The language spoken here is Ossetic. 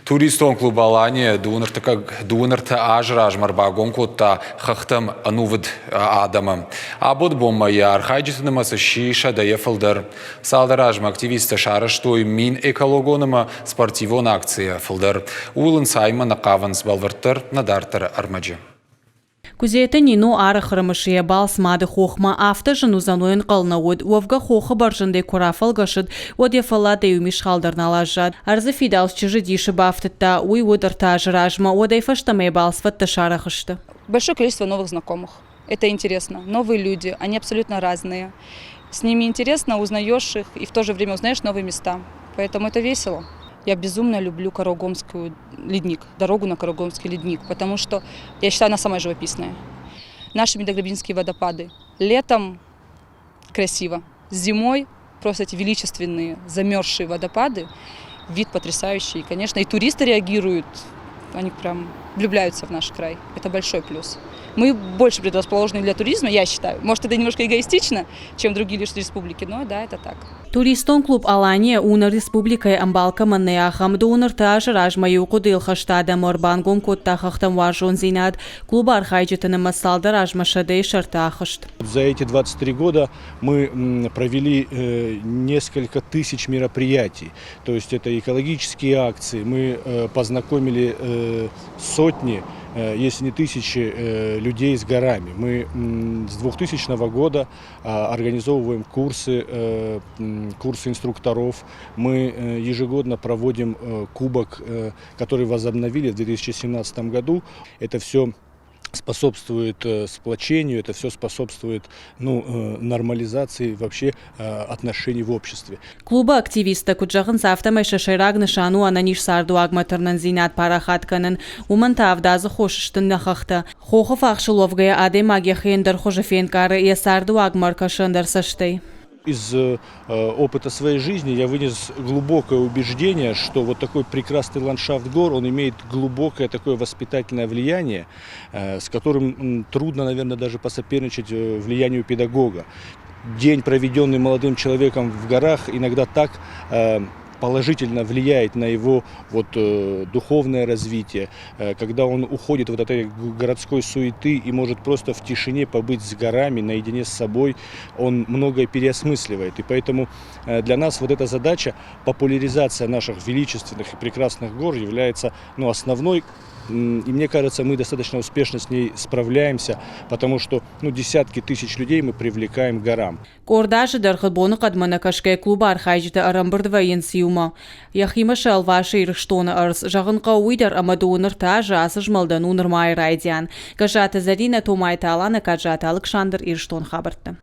Туристон клуб «Алания» 23 азы размӕ ӕрбагом кодта хӕхтӕм ӕнувыд адӕмы. Абоны бонмӕ йӕ архайджыты нымӕц сси сӕдӕйӕ фылдӕр. Цалдӕр азмӕ активисттӕ сарӕзтой 1000 экологон ӕмӕ спортивон акцийӕ фылдӕр. Ууыл ӕнцаймӕ нӕ хъавынц бӕлвырддӕр нӕ дарддӕры ӕрмӕджы. Куыдзеты Нино арӕх ӕрымысы йӕ балц мады хохмӕ, афтӕ зын уыдзӕн, уый ӕнхъӕл нӕ уыд. Уӕвгӕ хохы бӕрзӕндӕй куы рафӕлгӕсыд, уӕд йӕ фӕлладӕй иу мисхал дӕр нал аззад. Ӕрдзы фидауц чызджы дисы бафтыдта, уый уыд ӕртӕ азы размӕ, уӕдӕй фӕстӕмӕ йӕ балцвӕдтӕ сарӕх сты. Большое количество новых знакомых. Это интересно. Новые люди, они абсолютно разные. С ними интересно, узнаешь их и в то же время узнаешь новые места. Поэтому это весело. Я безумно люблю Карагомскую ледник, дорогу на Карагомский ледник, потому что я считаю, она самая живописная. Наши Медограбинские водопады. Летом красиво, зимой просто эти величественные замерзшие водопады, вид потрясающий. Конечно, и туристы реагируют, они прям влюбляются в наш край. Это большой плюс. Мы больше предрасположены для туризма, я считаю. Может, это немножко эгоистично, чем другие лишь республики, но да, это так. Туристон клуб «Алания» у нӕ республикӕйы ӕмбал кӕмӕн нӕй, ахӕм донорты азы размӕ иу хъуыдыйыл хӕст адӕмы ӕрбангом кодта хӕхтӕм уарзондзинад. Клубы архайджыты нымӕц цалдӕр азмӕ сӕдӕйы сӕрты ахызт. За эти 23 года мы провели несколько тысяч мероприятий. То есть это экологические акции. Мы познакомили сотни, если не тысячи людей с горами. Мы с 2000 года организовываем курсы, курсы инструкторов. Мы ежегодно проводим кубок, который возобновили в 2017 году. Это все способствует сплочению, это все способствует, ну, нормализации вообще отношений в обществе. Клубы активисттӕ куыд зӕгъынц, афтӕмӕй сӕ сӕйраг нысан у ӕнӕниз цардуагмӕ тырнындзинад парахат кӕнын. Уымӕн та ӕвдадзы хос сты нӕ хӕхтӕ. Хохы фахсыл уӕвгӕйӕ адӕймаг йӕхи ӕндӕр хуызы фенкъары, йӕ цардыуагмӕ ӕркӕсы ӕндӕр цӕстӕй. Из опыта своей жизни я вынес глубокое убеждение, что вот такой прекрасный ландшафт гор, он имеет глубокое такое воспитательное влияние, с которым трудно, наверное, даже посоперничать влиянию педагога. День, проведенный молодым человеком в горах, иногда так положительно влияет на его вот духовное развитие, когда он уходит вот от этой городской суеты и может просто в тишине побыть с горами, наедине с собой, он многое переосмысливает. И поэтому для нас вот эта задача, популяризация наших величественных и прекрасных гор, является, ну, основной. И мне кажется, мы достаточно успешно с ней справляемся, потому что, ну, десятки тысяч людей мы привлекаем к горам. Къорд азы дӕргъы боныхъӕдмӕ нӕкӕсгӕ клубы архайджытӕ ӕрӕмбырд вӕййынц иумӕ. Йӕхимӕ сӕ ӕлвасы Ирыстоны ӕрдз. Зӕгъын хъӕуы уый дӕр, ӕмӕ 23 азы ацы змӕлдӕн у нырмайы райдиан. Гӕззаты Зӕринӕ, Томайты Алана, Каджаты Алыксандр, Ирыстон хабӕртты.